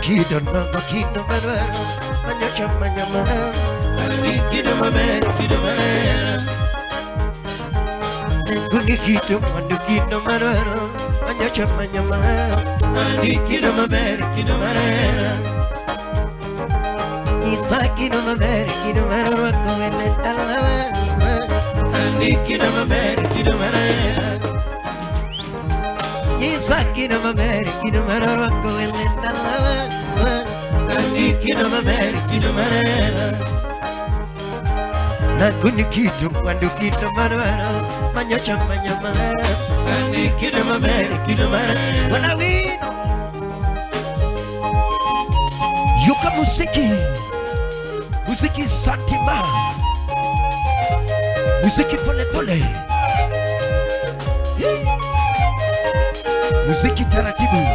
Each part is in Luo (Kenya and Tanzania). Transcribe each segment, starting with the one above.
Kido na kido madwaro manyocha manyama kido maber kido maber Kuni kido mwandu kido madwaro manyocha manyama kido maber kido maber Isa kido maber kido maber rwako wele dalawa kido maber kido maber Isa kido maber kido maber rwako wele dalawa kido maber kido maber Nakuni kitu mwandu kido madwaro manyocha manyama kido maber kido maber wanawino Yuka muziki muziki satima muziki pole pole Hii. Muziki taratibu.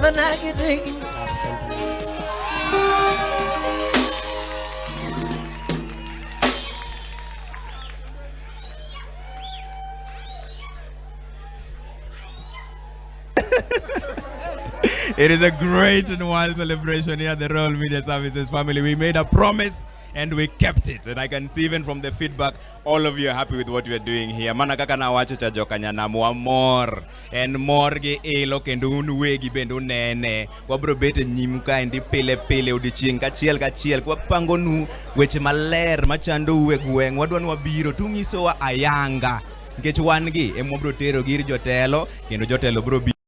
Last sentence. It is a great and wild celebration here at the Royal Media Services family. We made a promise and we kept it. And I can see even from the feedback, all of you are happy with what we are doing here. Mana kaka nawacho cha jokanyanam wamor. En mor gi ilo kendo un uwegi bende unene. Wabro bet e nyimu kaendi pile pile odiochieng' kachiel kachiel kwapangonu weche maler machandou e gweng'. Wadwa ni wabiro tung'isowa ayanga. Nikech wan gi ema wabro tero gi ir jotelo kendo jotelo bro biro.